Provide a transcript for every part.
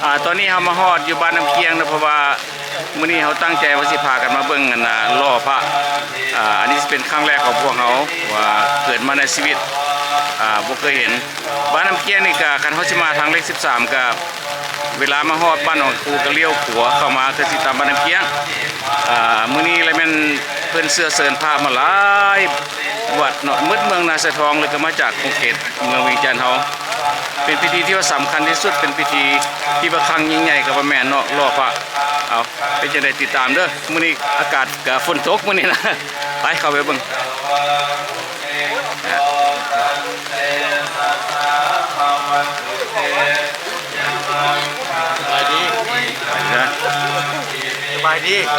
ອາ ຕອນນີ້ເຮົາມາຮອດຢູ່ບ້ານນ້ຳກ້ຽງເນາະ ເພາະວ່າມື້ນີ້ເຮົາຕັ້ງໃຈວ່າຊິພາກັນມາເບິ່ງອັນນ່າ ຫຼໍ່ພະ. ອາ ອັນນີ້ຊິເປັນຄັ້ງແລກຂອງພວກເຮົາ ວ່າເກີດມາໃນຊີວິດ ອາ ບໍ່ເຄີຍເຫັນ. ບ້ານນ້ຳກ້ຽງນີ້ກະ ຄັນເຮົາຊິມາທາງເລກສິບສາມກະ ເວລາມາຮອດບ້ານໜອງຄູກະລ້ຽວຂວາເຂົ້າມາ ຄືຊິຕາມບ້ານນ້ຳກ້ຽງ. ອາ ມື້ນີ້ລະແມ່ນເພິ່ນເຊື້ອເຊີນພະມາຫຼາຍວັດເນາະ ໝົດເມືອງນາຊາຍທອງ ແລ້ວກະມາຈາກຂົງເຂດເມືອງວຽງຈັນເຮົາ. ເປັນພິທີທີ່ວ່າສຳຄັນທີ່ສຸດ ເປັນພິທີທີ່ວ່າຄັ້ງຍິ່ງໃຫຍ່ກະວ່າແມ່ນເນາະ ຫຼໍ່ພະ. ເອົາ ເປັນຈັ່ງໃດຕິດຕາມເດີ. ມື້ນີ້ອາກາດກະຝົນຕົກມື້ນີ້ນະ ໄປເຂົ້າໄປເບິ່ງ. ສະບາຍດີ ສະບາຍດີ ສະ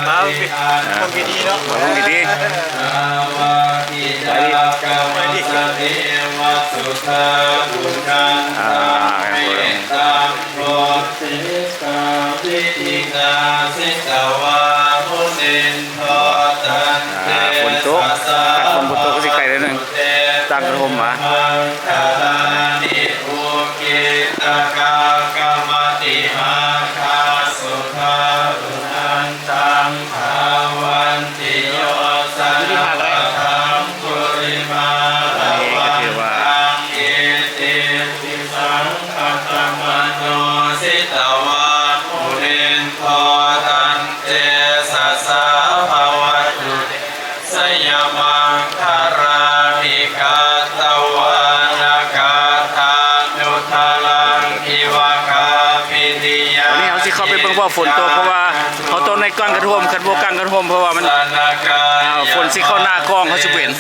ບາຍດີ ເບິ່ງດີໆເນາະ ເບິ່ງດີໆ ສະບາຍດີ ສະບາຍດີ ອ່າ ຝົນຕົກ ຄັນຝົນບໍ່ຕົກກະຊິໄຄແລ້ວໜຶ່ງ ຕັ້ງກະໂທມມາ. ອັນນີ້ກະຖືວ່າ ຕອນນີ້ເຮົາຊິເຂົ້າໄປເບິ່ງວ່າຝົນຕົກ ເພາະວ່າເຮົາຕ້ອງໄດ້ກາງກະໂທມ ຄັນບໍ່ກາງກະໂທມ ເພາະວ່າມັນ ອ່າ ຝົນຊິເຂົ້າໜ້າກ້ອງ ເຮົາຊິເປັນ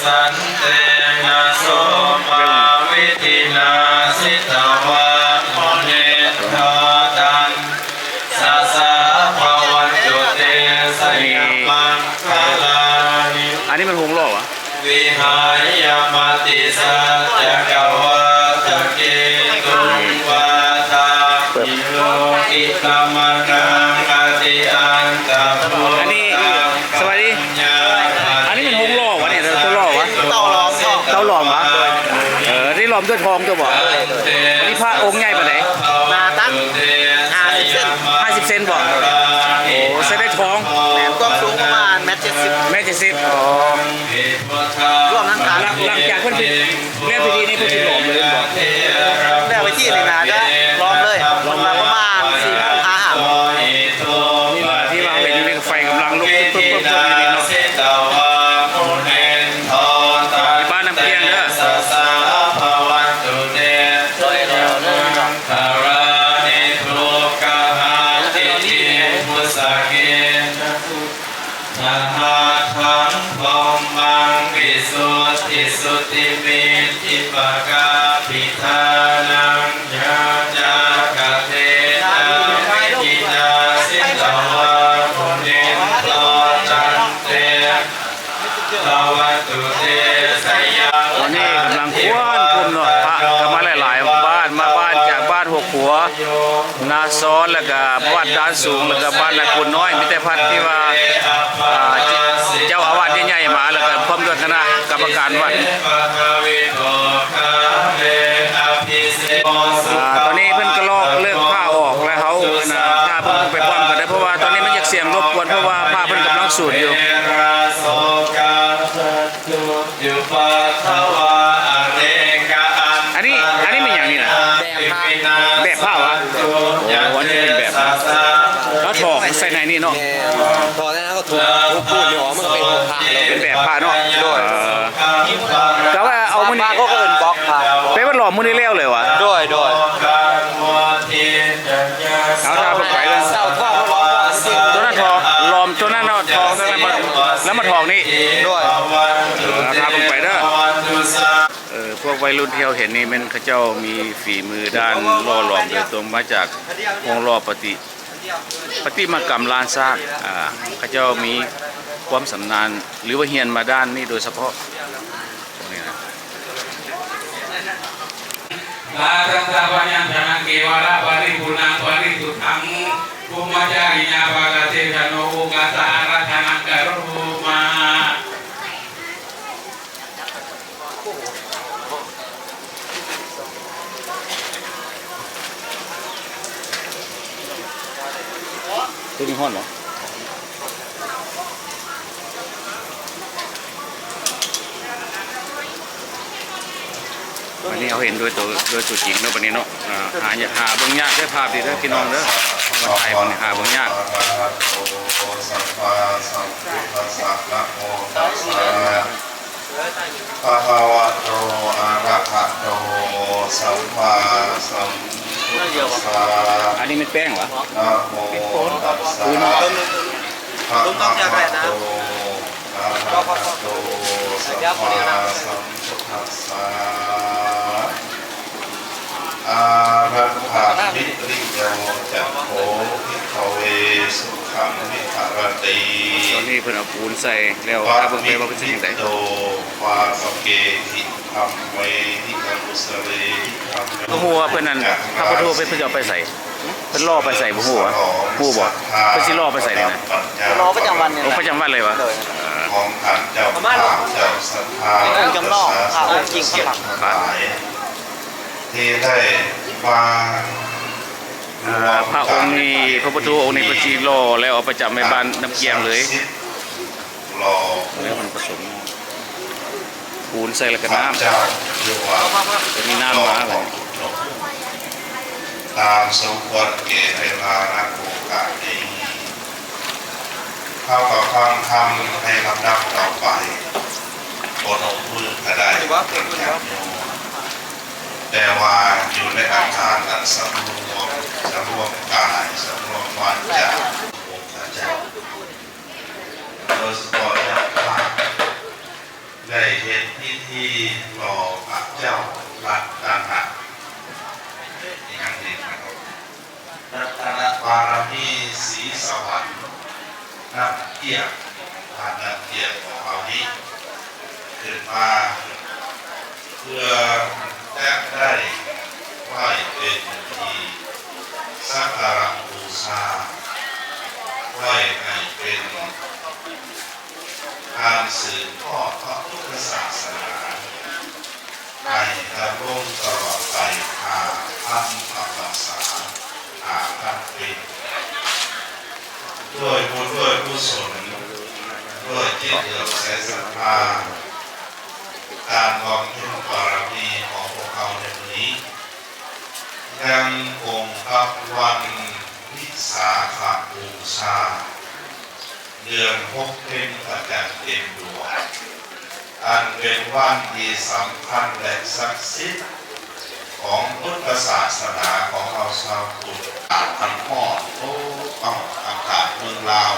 ອັນນີ້ມັນຫົງຫຼໍ່ຫວາ? ວິຫາຍະມະຕິສັດຈັກກະວາດຕະເກຕຸງວາທາພິໂຍ ອິຕະມະກັງອະຕິອັນຕະພູ ອັນນີ້ ສະບາຍດີ ອັນນີ້ມັນຫົງຫຼໍ່ຫວານີ້ ໂຕຫຼໍ່ຫວາ? ເຕົ້າຫຼອມ ເຕົ້າຫຼອມຫວາ? ເອີ ນີ້ຫຼອມດ້ວຍທອງຕົວະບໍ່? ໂດຍ ໂດຍ ອັນນີ້ພະອົງໃຫຍ່ປານໃດ? ໜ້າຕັກຫ້າສິບເຊັນ ຫ້າສິບເຊັນບໍ່? ໂອ້ ໃສ່ໄດ້ທອງ ແມ່ນ ຄວາມສູງປະມານແມັດເຈັດສິບ ແມັດເຈັດສິບ ອໍ ລວມທັງການ ຫຼັງ ຫຼັງຈາກເພິ່ນ ແລ້ວພິທີນີ້ເພິ່ນຊິຫຼອມເລີຍບໍ່? ແລ້ວພິທີນີ້ໜ້າຈະຫຼອມເລີຍ ເພິ່ນວ່າປະມານສີ່ໂມງຫາຫ້າໂມງ ທີ່ວ່າເຮົາເຫັນຢູ່ນີ້ ໄຟກຳລັງລຸກປຶບໆໆຢູ່ນີ້ເນາະ ຢູ່ບ້ານນ້ຳກ້ຽງເດີ. ທະຫັດຖັງ ພົມມັງ ວິສຸດທິສຸດທິ ອິດທິປະກາພິທານັງ ຍະຈາກະເທນາ ວິກິນາ ສິຕະວາ ມຸນິນໂຕ ຕັນເຕ ພະວັນຕຸ ເຕຊະຍາ ຕອນນີ້ກຳລັງຄວນຄຸມເນາະ ພະກະມາຫຼາຍໆ ບ້ານ ມາບ້ານ ຈາກບ້ານຫົວຂົວ ນາຊອນ ແລ້ວກະບ້ານດານສູງ ແລ້ວກະບ້ານນາກຸນນ້ອຍ ມີແຕ່ພັດທີ່ວ່າ ອ່າ ເຈົ້າອາວາດໃຫຍ່ໆມາ ແລ້ວກະພ້ອມດ້ວຍຄະນະກຳມະການວັດ. ອ່າ ຕອນນີ້ເພິ່ນກະລອກເລີກຜ້າອອກ ແລ້ວເຮົາ ອັນນ່າ ຖ້າເພິ່ນໄປພ້ອມກັນເດີ ເພາະວ່າຕອນນີ້ມັນຢາກສຽງລົບກວນ ເພາະວ່າພະເພິ່ນກຳລັງສູດຢູ່. ອັນນີ້ ອັນນີ້ແມ່ນຫຍັງນີ້ນະ? ແບບພະ ແບບພະຫວາ? ໂອ້ ອັນນີ້ເປັນແບບພະ ລາວຖອກໃສ່ໃນນີ້ເນາະ. ແມ່ນ ຖອກໃສ່ນັ້ນ ລາວກໍທຸບ ທຸບປູນນີ້ອອກ ມັນກໍເປັນຮູບພະ ເປັນແບບພະເນາະ. ໂດຍ ເອີ ກະວ່າເອົາມື້ນີ້ ພະເຂົາກໍເອີ້ນບລັອກພະ ແປວ່າຫຼອມມື້ນີ້ແລ້ວເລີຍຫວາ? ໂດຍ ໂດຍ ເອົາ ຖ້າເບິ່ງໄປເດີ ເສົາທອງ ໂຕນັ້ນຖອກ ຫຼອມໂຕນັ້ນເນາະ ຖອກໂຕນັ້ນ ແລ້ວມາຖອກນີ້. ໂດຍ ເອີ ຖ້າເບິ່ງໄປເດີ. ເອີ ພວກໄວລຸ້ນທີ່ເຮົາເຫັນນີ້ແມ່ນເຂົາເຈົ້າມີຝີມືດ້ານຫຼໍ່ຫຼອມໂດຍຕົງມາຈາກໂຮງຫຼໍ່ປະຕິ ປະຕິມາກຳລ້ານຊ້າງ. ອາ ເຂົາເຈົ້າມີຄວາມຊຳນານ ຫຼືວ່າຮຽນມາດ້ານນີ້ໂດຍສະເພາະ ພວກນີ້ນະ. ລາທັງສາວະຍັນທະນັງເກວະລະປະລິພູນັງປະລິສຸດທັງ ພຸມມະຈາຣິຍາປະກາເສຈະໂນ ໂອກາສະອາລັດຖະນັງກະໂຣມາ. ຕົວນີ້ຮ້ອນບໍ່? ບັດນີ້ເຮົາເຫັນໂດຍໂຕ ໂດຍຕົວຈິງເນາະ ບັດນີ້ເນາະ. ອ່າ ຫາ ຫາເບິ່ງຍາກເດີພາບນີ້ເດີພີ່ນ້ອງເດີ. ວັນໄທມັນຫາເບິ່ງຍາກ. ພະຄະວະໂຕ ອະຣະຫະໂຕ ສຳມາສຳພຸດທັດສະ. ອັນນີ້ແມ່ນແປ້ງຫວາ? ນະໂມຕັດສະ ພະຄະວະໂຕ ອະຣະຫະໂຕ ສຳມາສຳພຸດທັດສະ. ອາລັກຂະວິລິໂຍ ຈັກໂຂ ພິກຂະເວ ສຸຂັງ ວິຫະຣະຕິ. ຕອນນີ້ເພິ່ນເອົາປູນໃສ່ແລ້ວ ຖ້າເບິ່ງໄປວ່າເພິ່ນຊິຈັ່ງໃດ. ປະເກຫິ ທຳເມຫິ ອະກຸສະເລຫິ ທຳເມ ບໍ່ຮູ້ວ່າເພິ່ນນັ້ນ ພະພຸດທະຮູບເພິ່ນຊິເອົາໄປໃສ ເພິ່ນລໍໄປໃສບໍ່ຮູ້ຫວາ? ຮູ້ບໍ່? ເພິ່ນຊິລໍໄປໃສນີ້ນະ? ລໍປະຈຳວັນນີ້ ໂອ້ ປະຈຳວັນເລີຍຫວາ? ໂດຍ ຂອງທ່ານເຈົ້າພາບ ເຈົ້າສັດທາ ອົງຈຳລອງ ພະອົງຈິງຂ້າງຫຼັງ ທີ່ໄດ້ມາ ອ່າ ພະອົງນີ້ ພະພຸດທະຮູບອົງນີ້ເພິ່ນຊິລໍແລ້ວເອົາໄປຈຳໄວ້ບ້ານນ້ຳກ້ຽງເລີຍ. ລໍ ແລ້ວມັນປະສົມປູນໃສ່ແລ້ວກໍນ້ຳ ເຈົ້າ ຫຼືວ່າ ຈະມີນ້ຳມາແລ້ວ ຕາມສົມຄວນແກ່ເວລາ ນະ ໂອກາດນີ້ ເຮົາກໍຟັງທຳໃນລຳດັບຕໍ່ໄປ ບໍ່ຕ້ອງມືກະໄດ້ ແຕ່ວ່າຢູ່ໃນອາການອັນສຳລວມ ສຳລວມກາຍ ສຳລວມວາຈາ ອົງພະເຈົ້າ ໂດຍສະເພາະເຈົ້າພາບ ໄດ້ເຮັດພິທີຫຼໍ່ພະເຈົ້າລັດຕະນະ ອີຫຍັງນີ້ນະ ລັດຕະນະບາລະມີສີສະຫວັນ ນ້ຳກ້ຽງ ບ້ານນ້ຳກ້ຽງຂອງເຮົານີ້ ຂຶ້ນມາ ເພື່ອຈະໄດ້ໄວ້ເປັນທີ່ສັກກາລະບູຊາ ໄວ້ໃຫ້ເປັນ ການສືບທອດພະພຸດທະສາສະໜາ ໃຫ້ດຳລົງຕະຫຼອດໄປຫ້າພັນພັນພັນສາ ຫ້າພັນປີ ດ້ວຍບຸນດ້ວຍກຸສົນ ດ້ວຍຈິດເຫຼື້ອມໃສສັດທາ ການບຳເພັນບາລະມີຂອງພວກເຮົາໃນມື້ນີ້ ຍັງກົງກັບວັນວິສາຂະບູຊາ ເດືອນຫົກເພັນ ພະຈັນເຕັມດວງ ອັນເປັນວັນທີ່ສຳຄັນ ແລະ ສັກສິດຂອງພຸດທະສາສະໜາຂອງເຮົາຊາວພຸດ. ອາກາດຮ້ອນອົບເອົ້າ ອາກາດເມືອງລາວ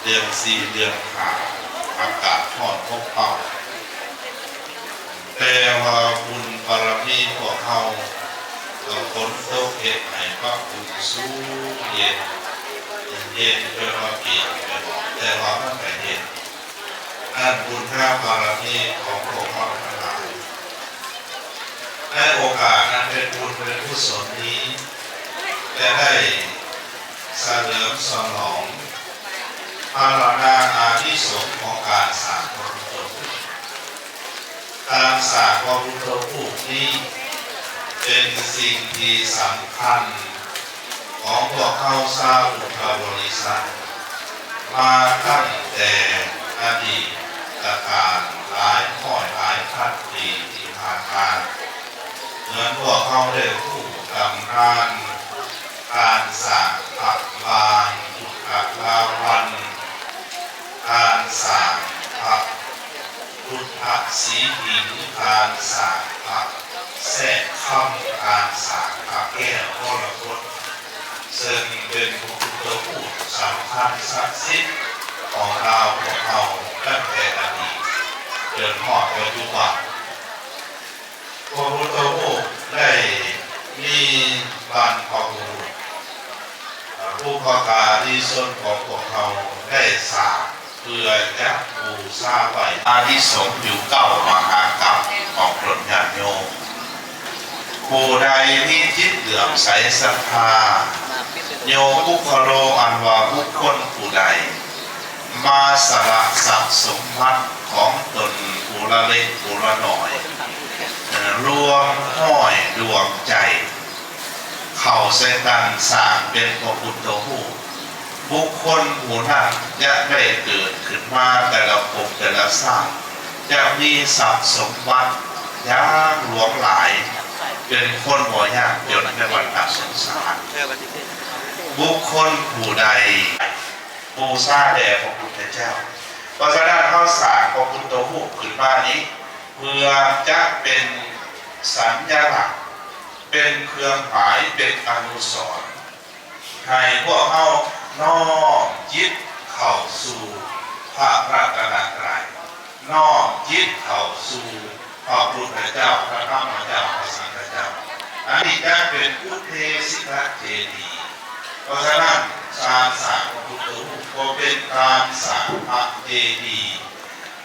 ເດືອນສີ່ ເດືອນຫ້າ ອາກາດຮ້ອນອົບເອົ້າ. ແຕ່ວ່າບຸນບາລະມີພວກເຮົາ ກໍຝົນຕົກເຮັດໃຫ້ປະພູສູງເຢັນ ເຢັນຈົນວ່າປຽກໄປໝົດ ແຕ່ວ່າມັນກໍເຢັນ. ນັ້ນບຸນນາບາລະມີຂອງພວກເຮົາທັງຫຼາຍ ໃນໂອກາດອັນເປັນບຸນເປັນກຸສົນນີ້ ຈະໄດ້ສະເຫຼີມສະໜອງພາລະນາອານິສົງຂອງການສ້າງພະພຸດທະຮູບ. ການສ້າງພະພຸດທະຮູບນີ້ ເປັນສິ່ງທີ່ສຳຄັນຂອງພວກເຮົາຊາວພຸດທະບໍລິສັດ ມາຕັ້ງແຕ່ອະດີດຕະການຫຼາຍຮ້ອຍຫຼາຍພັນປີທີ່ຜ່ານມາ. ເໝືອນພວກເຮົາໄດ້ຮູ້ຕຳນານການສ້າງພະວາງ ພຸດທະລາວັນ ການສ້າງພະ ພຸດທະສີຫິງ ການສ້າງພະແຊກຄຳ ການສ້າງພະແກ້ວມໍລະກົດ ເຊິ່ງເປັນພະພຸດທະຮູບສຳຄັນສັກສິດຂອງລາວພວກເຮົາຕັ້ງແຕ່ອະດີດຈົນຮອດປັດຈຸບັນ. ພະພຸດທະຮູບໄດ້ມີບັນພະບຸລຸດ ບຸບພະກາລິຊົນຂອງພວກເຮົາໄດ້ສ້າງ ເພື່ອຈະບູຊາໄຫວ້ອານິສົງຢູ່ເກົ້າມະຫາກັບຂອງຕົນຍາດໂຍມ. ຜູ້ໃດມີຈິດເຫຼື້ອມໃສສັດທາ ໂຍບຸກຄະໂລ ອັນວ່າບຸກຄົນຜູ້ໃດມາສະຫຼະຊັບສົມບັດຂອງຕົນຜູ້ລະເລັກຜູ້ລະນ້ອຍ ລວມຮ້ອຍດວງໃຈ ເຂົ້າໃສ່ກັນສ້າງເປັນພະພຸດທະຮູບ ບຸກຄົນຜູ້ນັ້ນຈະໄດ້ເກີດຂຶ້ນມາແຕ່ລະພົບແຕ່ລະຊາດ ຈະມີຊັບສົມບັດຢ່າງຫຼວງຫຼາຍ ເປັນຄົນບໍ່ຍາກຈົນໃນວັນຕະສົງສານ. ບຸກຄົນຜູ້ໃດບູຊາແດ່ພະພຸດທະເຈົ້າ. ເພາະສະນັ້ນ ເຮົາສ້າງພະພຸດທະຮູບຂຶ້ນມານີ້ ເພື່ອຈະເປັນສັນຍະລັກ ເປັນເຄື່ອງໝາຍ ເປັນອະນຸສອນ ໃຫ້ພວກເຮົານ້ອມຈິດເຂົ້າສູ່ພະລັດຕະນະໄຕ, ນ້ອມຈິດເຂົ້າສູ່ພະພຸດທະເຈົ້າ, ພະທຳມະເຈົ້າ, ພະສັງຄະເຈົ້າ. ອັນນີ້ຈະເປັນອຸເທສິຕະເຈດີ. ເພາະສະນັ້ນ ການສ້າງພະພຸດທະຮູບກໍເປັນການສ້າງພະເຈດີ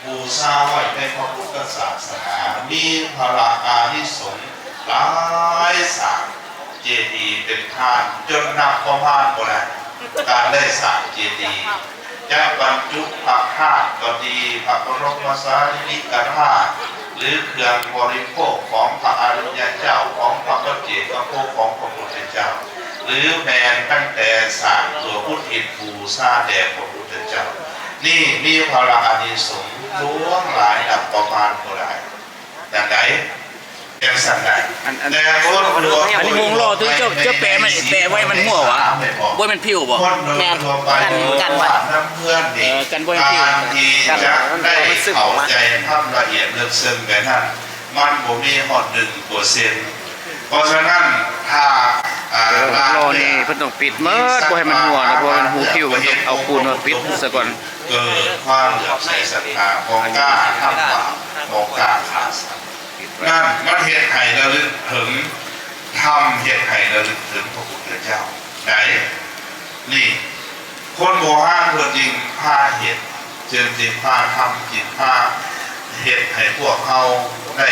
ບູຊາໄວ້ໃນພະພຸດທະສາສະໜາ ມີພະລະອານິສົງຫຼາຍ ສ້າງເຈດີເປັນທານຈົນນັບປະມານບໍ່ໄດ້. ການໄດ້ສ້າງເຈດີ ຈະບັນຈຸພະທາດກໍດີ, ພະບລົມມະສາລີລິກະທາດ ຫຼື ເຄື່ອງບໍລິໂພກຂອງພະອະລິຍະເຈົ້າ, ຂອງພະປັດເຈກະໂພ ຂອງພະພຸດທະເຈົ້າ ຫຼື ແມ່ນຕັ້ງແຕ່ສ້າງເພື່ອອຸທິດບູຊາແດ່ພະພຸດທະເຈົ້າ ນີ້ມີພະລະອານິສົງຫຼວງຫຼາຍ ນັບປະມານບໍ່ໄດ້. ຈັ່ງໃດ? ຈັ່ງຊັ້ນໄດ້. ອັນ ອັນ ແຕ່ຄົນລວມ ອັນນີ້ວົງລໍ້ທີ່ເຈົ້າ ເຈົ້າແປະມັນ ແປະໄວ້ມັນຮົ່ວຫວາ? ບໍ່ແມ່ນຜິວບໍ່? ແມ່ນ ກັນ ກັນໄວ້ ເອີ ກັນບໍ່ໃຫ້ຜິວ ການທີ່ຈະໄດ້ເຂົ້າໃຈຄວາມລະອຽດເລິກເຊິ່ງແບບນັ້ນ ມັນບໍ່ມີຮອດໜຶ່ງເປີເຊັນ. ເພາະສະນັ້ນ ຖ້າ ເອີ ລໍ້ນີ້ເພິ່ນຕ້ອງປິດໝົດ ບໍ່ໃຫ້ມັນຮົ່ວນະ ເພາະວ່າມັນຮູຜິວ ເພິ່ນຕ້ອງເອົາປູນມາປິດຊະກ່ອນ. ເກີດຄວາມເຫຼື້ອມໃສສັດທາຂອງການທຳບາບ ຂອງການຂ້າສັດນັ້ນ ມັນເຮັດໃຫ້ລະລຶກເຖິງທຳ ເຮັດໃຫ້ລະລຶກເຖິງພະພຸດທະເຈົ້າໃດ໋. ນີ້ ຄົນໂບຮານເພິ່ນຈຶ່ງພາເຮັດ ເຊິ່ງຈຶ່ງພາທຳ ຈຶ່ງພາເຮັດໃຫ້ພວກເຮົາໄດ້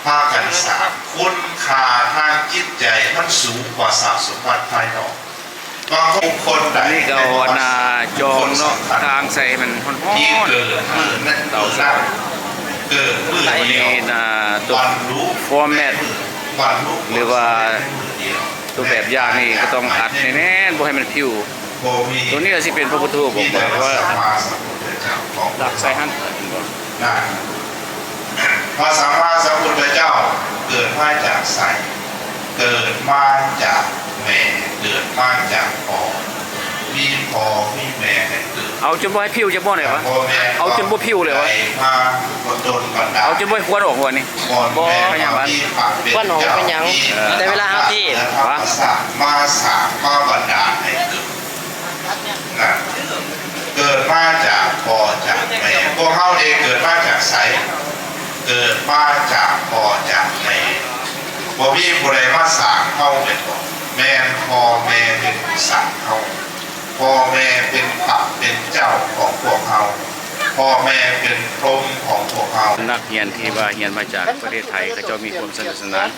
ພາກັນສ້າງ ຄຸນຄ່າທາງຈິດໃຈມັນສູງກວ່າຊັບສົມບັດພາຍນອກ. ບາງຄົນ ຄົນໃດ ອັນນີ້ກໍເອົາອັນນ່າຈອງເນາະ ກາງໃສ່ໃຫ້ມັນຮ້ອນໆ ທີ່ເກີດມາໃນມື້ນັ້ນ ເກີດມື້ດຽວ ອັນນີ້ນ່າ ຕົວ ບรรลุ format ບັນລຸ ຫຼືວ່າຕົວແບບຢ່າງນີ້ກໍຕ້ອງອັດໃຫ້ແໜ້ນ ບໍ່ໃຫ້ມັນຜິວ. ຕົວນີ້ກໍຊິເປັນພະພຸດທະຮູບ ເພາະວ່າຕັກໃສ່ຫັ້ນ ນະ ພະສຳມາສຳພຸດທະເຈົ້າເກີດມາຈາກໃສ? ເກີດມາຈາກແມ່ ເກີດມາຈາກພໍ່ ມີພໍ່ມີແມ່ໃຫ້ເກີດ. ເອົາຈົນບໍ່ໃຫ້ຜິວຈັກບ່ອນເລີຍຫວາ? ເອົາຈົນບໍ່ຜິວເລີຍຫວາ? ມາດົນບັນດານ ເອົາຈົນບໍ່ໃຫ້ຄວັນອອກຫວານີ້? ບໍ່ ເປັນຫຍັງຫວາ? ຄວັນອອກເປັນຫຍັງ? ເອີ ແຕ່ເວລາເຮົາທີ່ ມາສ້າງ ມາບັນດານໃຫ້ເກີດ. ນະ ເກີດມາຈາກພໍ່ຈາກແມ່. ພວກເຮົາເອງເກີດມາຈາກໃສ? ເກີດມາຈາກພໍ່ຈາກແມ່. ບໍ່ມີຜູ້ໃດມາສ້າງເຮົາແມ່ນບໍ່? ແມ່ນພໍ່ແມ່ເປັນຜູ້ສ້າງເຮົາ. ພໍ່ແມ່ເປັນພະເປັນເຈົ້າຂອງພວກເຮົາ. ພໍ່ແມ່ເປັນພົມຂອງພວກເຮົາ. ນັກຮຽນທີ່ວ່າຮຽນມາຈາກປະເທດໄທ ເຂົາເຈົ້າມີຄວາມສະໜຸກສະໜານ.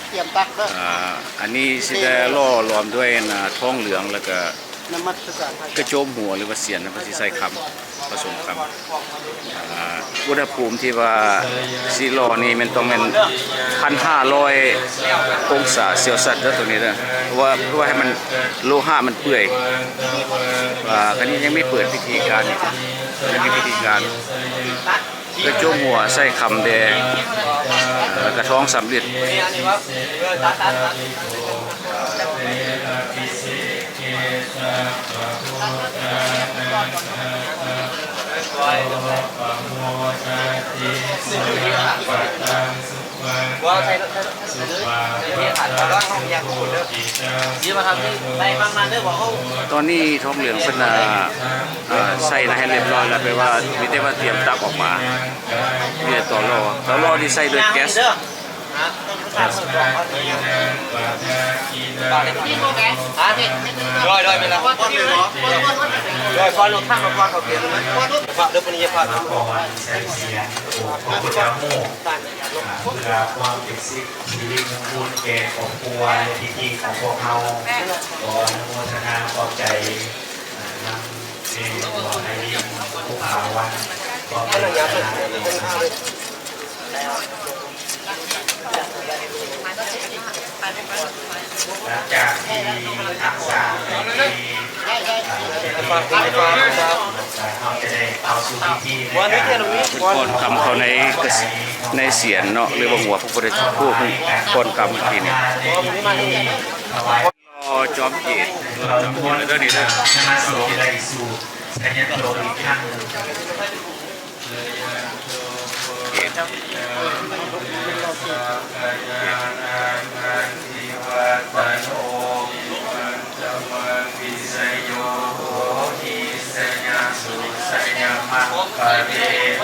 ອາ ອັນນີ້ຊິໄດ້ຫຼໍ່ຫຼອມດ້ວຍ ອາ ທອງເຫຼືອງ ແລ້ວກະ ກະໂຈມຫົວ ຫຼືວ່າສຽນ ເພິ່ນຊິໃສ່ຄຳ ປະສົມຄຳ. ອາ ອຸນຫະພູມທີ່ວ່າຊິຫຼໍ່ນີ້ແມ່ນຕ້ອງແມ່ນ ພັນຫ້າຮ້ອຍ ອົງສາເຊວຊຽສເດີ ໂຕນີ້ເດີ ເພາະວ່າ ເພື່ອໃຫ້ມັນ ໂລຫະມັນເປື່ອຍ. ອາ ອັນນີ້ຍັງມີເປີດພິທີການອີກ ຍັງມີພິທີການ. ກະໂຈມຫົວໃສ່ຄຳແດ່ ເອີ ກະທອງສຳລິດ. ຕອນນີ້ທອງເຫຼືອງເພິ່ນ ອາ ໃສ່ໃຫ້ຮຽບຮ້ອຍແລ້ວ ແປວ່າມີແຕ່ວ່າຕຽມຕັກອອກມາ ມີແຕ່ຕໍຫຼໍ່ ຕໍຫຼໍ່ນີ້ໃສ່ດ້ວຍແກັສ. ໂດຍ ໂດຍ ແມ່ນແລ້ວ ໂດຍ ຂໍລົງທາງມາກ່ອນ ເຂົາເປັນພະເດີ ປະນິຍະພະ ພະ ພະພຸດທະຮູບ ເພື່ອຄວາມເປັນສິ ສິລິມຸງຄຸນແກ່ຄອບຄົວ ແລະ ພິທີຂອງພວກເຮົາ. ຂໍອະນຸໂມທະນາຂອບໃຈ ນຳແມ່ຫຼວງໄພລິນ ພູຜາວັນ ຂອບໃຈ. ໄປ ຫຼັງຈາກທີ່ທັງສາມໄດ້ມີ ເອີ ເປັນທີ່ຮຽບຮ້ອຍແລ້ວ ເຮົາຈະໄດ້ເຂົ້າສູ່ພິທີໃນການ ກ່ອນກຳເຂົ້າໃນ ໃນສຽນເນາະ ຫຼືວ່າຫົວພະພຸດທະຮູບກ່ອນກຳອີກທີໜຶ່ງ. ອໍ ຈອມເກດ ຈອມເກດເດີນີ້ເດີ ນະມະສວາມິ ໄລສູດ ໄຊຍະໂຕ ອີກຄັ້ງໜຶ່ງ. ເກດ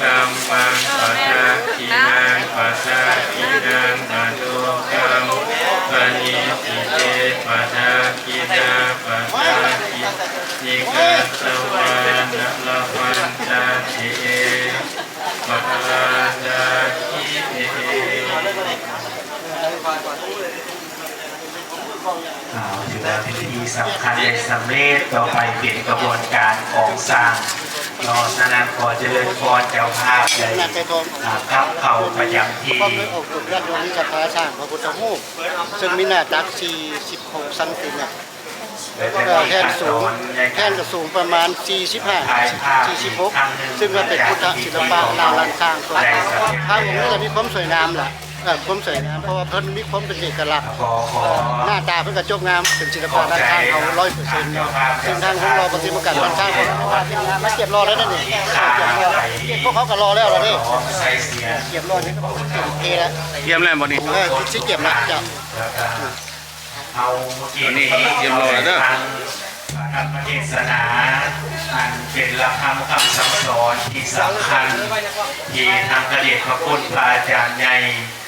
ກຳມັງປະດັກຂິນັງປະດັກຂິນັງ ມະໂນກຳມະນິດຖິເຕ ປະດັກຂິນາປະດັກຂິນິກັດຕະວາ ນະລະວັນຕະເຕ ປະລາດາທິເຕ. ອ່າ ຖືວ່າເປັນພິທີສຳຄັນ ແລະ ສຳເລັດ. ຕໍ່ໄປເປັນຂະບວນການຂອງຊ້າງເນາະ. ສະນັ້ນ ຂໍຈະເລີນພອນເຈົ້າພາບໄດ້ ອ່າ ກັບເຂົ້າປະຈຳທີ່ ເຊິ່ງມີໜ້າຕັກສີ່ສິບຫົກຊັງຕີແມັດ ແລະ ແທ່ນສູງ ແທ່ນກະສູງປະມານສີ່ສິບຫ້າ ສີ່ສິບຫົກ ເຊິ່ງວ່າເປັນພຸດທະສິລະປະລາວລ້ານຊ້າງ. ພະອົງນີ້ລະມີຄວາມສວຍງາມລະ ເອີ ຄວາມສວຍງາມ ເພາະວ່າເພິ່ນມີຄວາມເປັນເອກະລັກ ໜ້າຕາເພິ່ນກະຈົບງາມ ເປັນສິລະປະດ້ານຊ້າງເຮົາຮ້ອຍເປີເຊັນເນາະ. ເຊິ່ງທາງໂຮງຫຼໍ່ປະຕິມາການບ້ານຊ້າງເຮົາ ມາຮຽບຮ້ອຍແລ້ວເດ້ນີ້ ຮຽບຮ້ອຍ ພວກເຮົາກະລໍແລ້ວລະເດ້ ຮຽບຮ້ອຍນີ້ກະເປັນເອແລ້ວ ຮຽບແລ້ວບໍ່ນີ້? ເອີ ຊິຮຽບລະເຈົ້າ. ເຮົາມື້ກີ້ນີ້ ຕອນນີ້ຮຽບຮ້ອຍແລ້ວເດີ ທາງ ພະທຳມະເທດສະໜາ ອັນເປັນຫຼັກທຳຄຳສັ່ງສອນທີ່ສຳຄັນ ທີ່ທາງພະເດດພະຄຸນພະອາຈານໃຫຍ່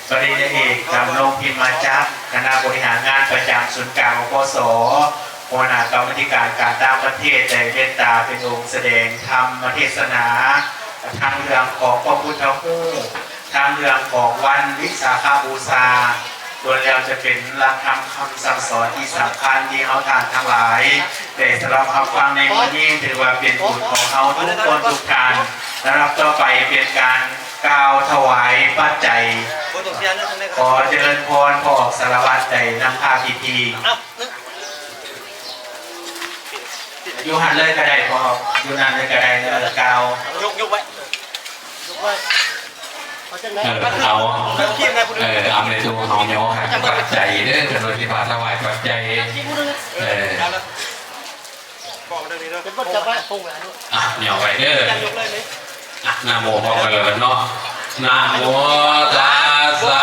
ປະລິນຍາເອກ ດຳລົງພິມມະຈັກ ຄະນະບໍລິຫານງານປະຈຳສູນກາງ ອພສ ຫົວໜ້າກຳມາທິການການຕ່າງປະເທດ ໄດ້ເມດຕາເປັນອົງສະແດງທຳມະເທດສະໜາ ທັງເລື່ອງຂອງພະພຸດທະຮູບ ທັງເລື່ອງຂອງວັນວິສາຂະບູຊາ ລ້ວນແລ້ວຈະເປັນຫຼັກທຳຄຳສັ່ງສອນທີ່ສຳຄັນ ທີ່ເຮົາທ່ານທັງຫຼາຍໄດ້ສະດັບຮັບຟັງໃນມື້ນີ້ ຖືວ່າເປັນບຸນຂອງເຮົາທຸກຄົນທຸກທ່ານ. ລຳດັບຕໍ່ໄປເປັນການກ່າວຖວາຍປັດໄຈ. ຂໍຈະເລີນພອນ ພໍ່ອອກສາລະວັດໄດ້ນຳພາພິທີ. ຢູ່ຫັ້ນເລີຍກະໄດ້ ພໍ່ ຢູ່ນັ້ນເລີຍກະໄດ້ ເອີ ກ່າວ ຍົກ ຍົກໄວ້ ຍົກໄວ້ ເອີ ເອົາ ເອີ ອຳນາດໂຕເຮົາຍໍໃຫ້ປັດໄຈເດີ ເພິ່ນວ່າຊິພາຖວາຍປັດໄຈ ເອີ ອ່ະ ຍໍໄວ້ເດີ. ອ່ະ ນະໂມພ້ອມກັນເລີຍເນາະ. ນະໂມຕັດສະ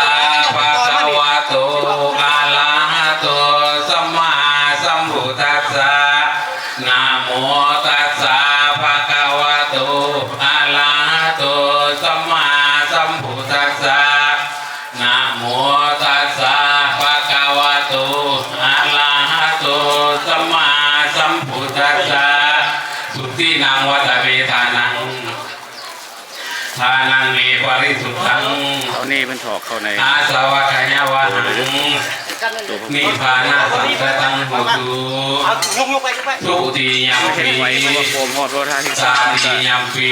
ພະຄະວະໂຕ ອະລະຫະໂຕ ສຳມາສຳພຸດທັດສະ. ນະໂມຕັດສະ ພະຄະວະໂຕ ອະລະຫະໂຕ ສຳມາສຳພຸດທັດສະ. ນະໂມຕັດສະ ພະຄະວະໂຕ ອະລະຫະໂຕ ສຳມາສຳພຸດທັດສະ. ສຸທິນັງວັດຕະເມທານັງ ທານັງເມປະລິສຸດທັງ ຕອນນີ້ເພິ່ນຖອກເຂົ້າໃນ ອາສະວະຂະຍະວະຫັງ ນິບພານະສັງຄະຕັງໂຫຕຸ ທຸຕິຍຳປີ ຕາຕິຍຳປີ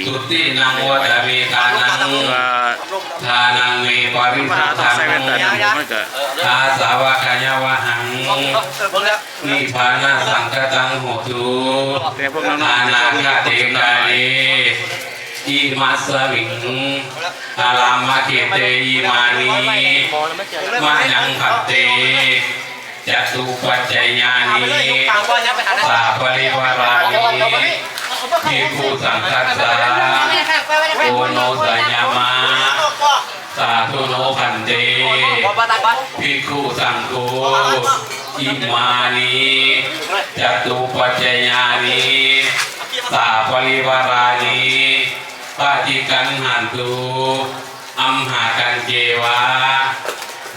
ສຸທິນັງວັດຕະເມທານັງ ທານັງເມປະລິສຸດທັງ ອາສະວະຂະຍະວະຫັງ ນິບພານະສັງຄະຕັງໂຫຕຸ ອະນາຄະເຕກາເລ ອິມັດສະມິງ ອາຣາມະເຂເຕ ອິມານິ ມະຍັງພັນເຕ ຈະຕຸປັດຈະຍານິ ສາປະລິວາຣານິ ພິກຂຸສັງຄັດສາ ໂອໂນສະຍາມະ ສາທຸໂນພັນເຕ ພິກຂຸສັງໂຄ ອິມານິ ຈະຕຸປັດຈະຍານິ ສາປະລິວາຣານິ ປະຕິຄັນຫັນຕຸ ອ ມະຫາກັນເຈວາ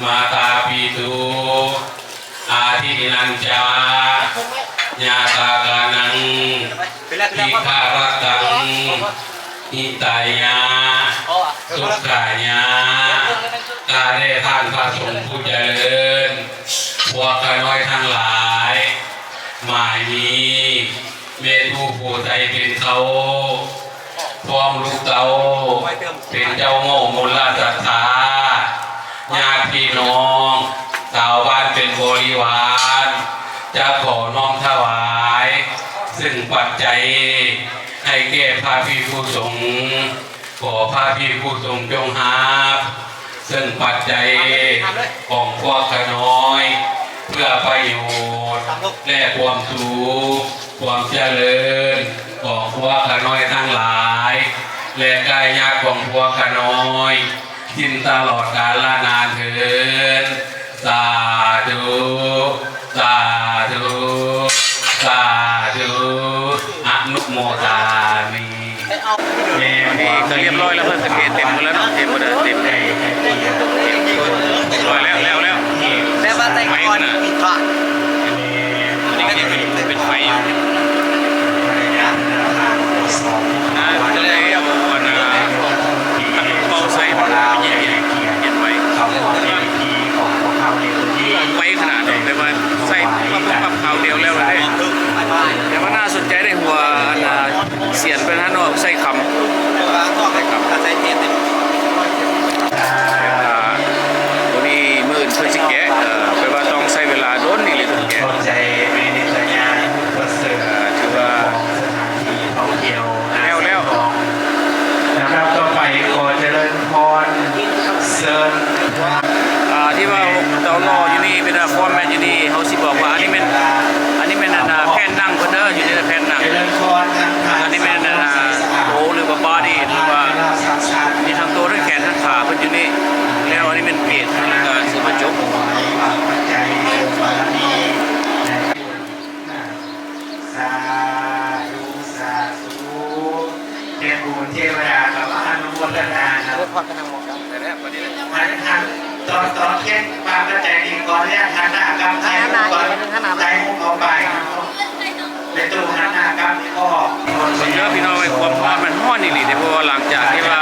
ມາຕາປິຕຸ ອາທິນນາຈາ ຍາຕາການັງ ທິກຂະຣະຕັງ ຫິຕາຍະ ສຸຂາຍະ. ຂ້າແດ່ທ່ານພະສົງຜູ້ຈະເລີນ, ພວກຂ້ານ້ອຍທັງຫຼາຍ ໝາຍມີ ແມ່ຕູ້ໂພໄຊເປັນເຕົ້າ ພ້ອມລູກເຕົ້າ ເປັນເຈົ້າໂງ່ມຸນລະສັດທາ, ຍາດພີ່ນ້ອງ ຊາວບ້ານເປັນບໍລິວານ ຈະຂໍນ້ອມຖວາຍ ຊຶ່ງປັດໄຈ ໃຫ້ແກ່ພະພິກຂຸສົງ. ຂໍພະພິກຂຸສົງຈົ່ງຮັບ ເຊິ່ງປັດໄຈຂອງພວກຂ້ານ້ອຍ ເພື່ອປະໂຫຍດ ແລະ ຄວາມສຸກ ຄວາມຈະເລີນຂອງພວກຂ້ານ້ອຍທັງຫຼາຍ ແລະ ກາຍະຂອງພວກຂ້ານ້ອຍ ສິ້ນຕະຫຼອດກາລະນານເທີ້ນ. ສາທຸ ສາທຸ ສາທຸ ອະນຸໂມທາມິ. ນີ້ກໍຮຽບຮ້ອຍແລ້ວ, ເພິ່ນກໍເທເຕັມໝົດແລ້ວເນາະ, ເທໝົດແລ້ວ, ເຕັມ ຮຽບຮ້ອຍແລ້ວ, ແລ້ວ ແລ້ວ. ແຕ່ວ່າໃສ່ກ່ອນອີກເນາະ. ອັນນີ້ກໍຍັງເປັນ ເປັນໄຟຢູ່. ອ່າ ກໍເລີຍເອົາອັນນ່າ ພັດລົມເປົ່າໃສ່ ມັນເປັນເຢັນໆ ເຢັນໄວ. ໄວຂະໜາດນັ້ນ, ແຕ່ວ່າໃສ່ປັບປັບຄາວດຽວແລ້ວເດ້. ແຕ່ວ່າໜ້າສົນໃຈເດ້, ຫົວອັນນ່າ ສຽນເພິ່ນຫັ້ນເນາະ ໃສ່ຄຳ ໃສ່ຄຳ. ອ່າ ໂຕນີ້ມື້ອື່ນເພິ່ນຊິແກະ, ແປວ່າຕ້ອງໃຊ້ເວລາດົນອີ່ຫຼີເພິ່ນແກະ. ອ່າ ຖືວ່າ ທ່ອງທ່ຽວ ແລ້ວ ແລ້ວ ລຳດັບຕໍ່ໄປ ຂໍຈະເລີນພອນ ເຊີນ ອ່າ ທີ່ວ່າເຕົາຫຼໍ່ຢູ່ນີ້ ເປັນ ອ່າ ຟອມແມັດຢູ່ນີ້ ເຮົາຊິບອກວ່າ ອັນນີ້ແມ່ນ ອັນນີ້ແມ່ນ ອັນນ່າ ແຜ່ນໜັງເພິ່ນເດີ, ຢູ່ໃນແຜ່ນໜັງ. ຈະເລີນພອນທັງທ່ານ ອັນນີ້ແມ່ນ ອັນນ່າ ໂຕ ຫຼືວ່າ ບອດີ້ ຫຼືວ່າ ມີທັງໂຕ ທັງແຂນ ທັງຂາເພິ່ນຢູ່ນີ້. ແລ້ວອັນນີ້ແມ່ນເກດ ແລ້ວກໍຊິມາຈົບ. ສາທຸ ສາທຸ ເທບບຸນເທວະດາກໍມາອະນຸໂມທະນານຳ. ເລີຍພອດກະນັງໝໍກຳ ຫັ້ນ ຫັ້ນ ຕອນ ຕອນຂຽນບາງກະແຈນີ້ ຂໍອະນຸຍາດຫັນໜ້າກັບໄທຮູບກ່ອນ, ໄທຮູບເອົາໄປ ແມ່ຕູ້ຫັນໜ້າກັບພໍ່. ເບິ່ງເດີພີ່ນ້ອງເອີຍ, ຄວາມຮ້ອນມັນຮ້ອນອີ່ຫຼີເດ້, ເພາະວ່າຫຼັງຈາກທີ່ວ່າ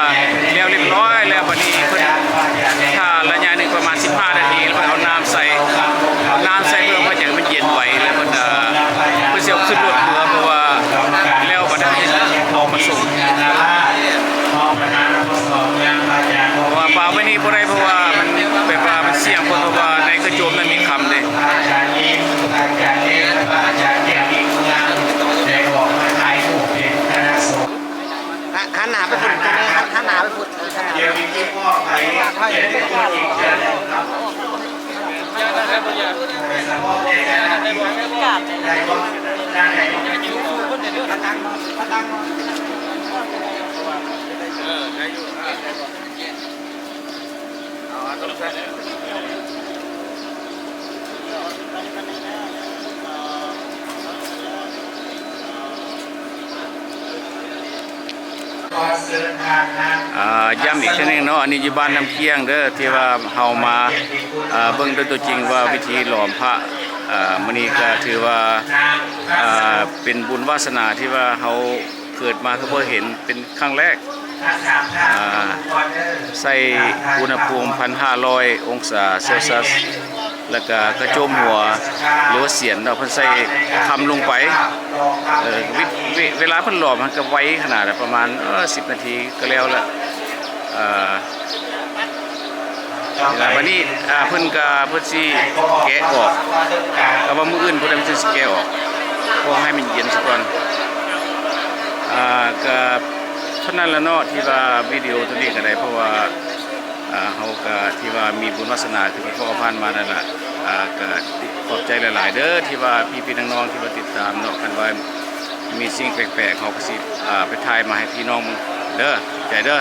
ແລ້ວລຽບຮ້ອຍແລ້ວ ບັດນີ້ເພິ່ນຖ້າໄລຍະໜຶ່ງປະມານສິບຫ້ານາທີ ແລ້ວເພິ່ນເອົານ້ຳໃສ່ ເອົານ້ຳໃສ່ເພື່ອເພື່ອຢາກໃຫ້ມັນເຢັນໄວ ແລ້ວເພິ່ນ ເອີ ເພິ່ນຊິເອົາຂຶ້ນລົດເຮືອ ເພາະວ່າແລ້ວບັດນີ້ເພິ່ນຊິອອກມາສົ່ງ. ເພາະວ່າປາໄວ້ນີ້ບໍ່ໄດ້ ເພາະວ່າມັນແບບວ່າມັນສ່ຽງ ເພາະວ່າໃນກະໂຈມນັ້ນມີຄຳເດ້. ຫ- ຫັນໜ້າໄປພຸ້ນ ຕົວນີ້ ຫັນໜ້າໄປພຸ້ນ ເອີ ຫັນໜ້າ. ອ່າ ຢ້ຳອີກເທື່ອໜຶ່ງເນາະ, ອັນນີ້ຢູ່ບ້ານນ້ຳກ້ຽງເດີ ທີ່ວ່າເຮົາມາ ອ່າ ເບິ່ງດ້ວຍຕົວຈິງວ່າວິທີຫຼອມພະ. ອ່າ ມື້ນີ້ກໍຖືວ່າ ອ່າ ເປັນບຸນວາສະໜາທີ່ວ່າເຮົາເກີດມາຄືບໍ່ເຫັນ ເປັນຄັ້ງແລກ. ອ່າ ໃສ່ອຸນຫະພູມພັນຫ້າຮ້ອຍອົງສາເຊວຊຽສ ແລ້ວກະກະໂຈມຫົວ ຫຼືວ່າສຽນເນາະ ເພິ່ນໃສ່ຄຳລົງໄປ. ເອີ ວິ ວິ ເວລາເພິ່ນຫຼອມມັນກະໄວຂະໜາດ ປະມານ ເອີ ສິບນາທີກະແລ້ວລະ. ອ່າ ບາດນີ້ ອ່າ ເພິ່ນກະ ເພິ່ນຊິແກະອອກ, ກະວ່າມື້ອື່ນພຸ້ນແຫຼະ ເພິ່ນຊິແກະອອກ ເພື່ອໃຫ້ມັນເຢັນຊະກ່ອນ. ອ່າ ກະເທົ່ານັ້ນລະເນາະ ທີ່ວ່າວິດີໂອໂຕນີ້ກະໄດ້ ເພາະວ່າ ອ່າ ເຮົາກະທີ່ວ່າມີບຸນວາສະໜາຄືທີ່ພໍຜ່ານມານັ້ນລະ. ອ່າ ກະຂອບໃຈຫຼາຍໆເດີ ທີ່ວ່າພີ່ໆນ້ອງໆທີ່ວ່າຕິດຕາມເນາະ, ຄັນວ່າມີສິ່ງແປກໆ ເຮົາກະຊິ ອ່າ ໄປຖ່າຍມາໃຫ້ພີ່ນ້ອງເບິ່ງເດີ. ຂອບໃຈເດີ.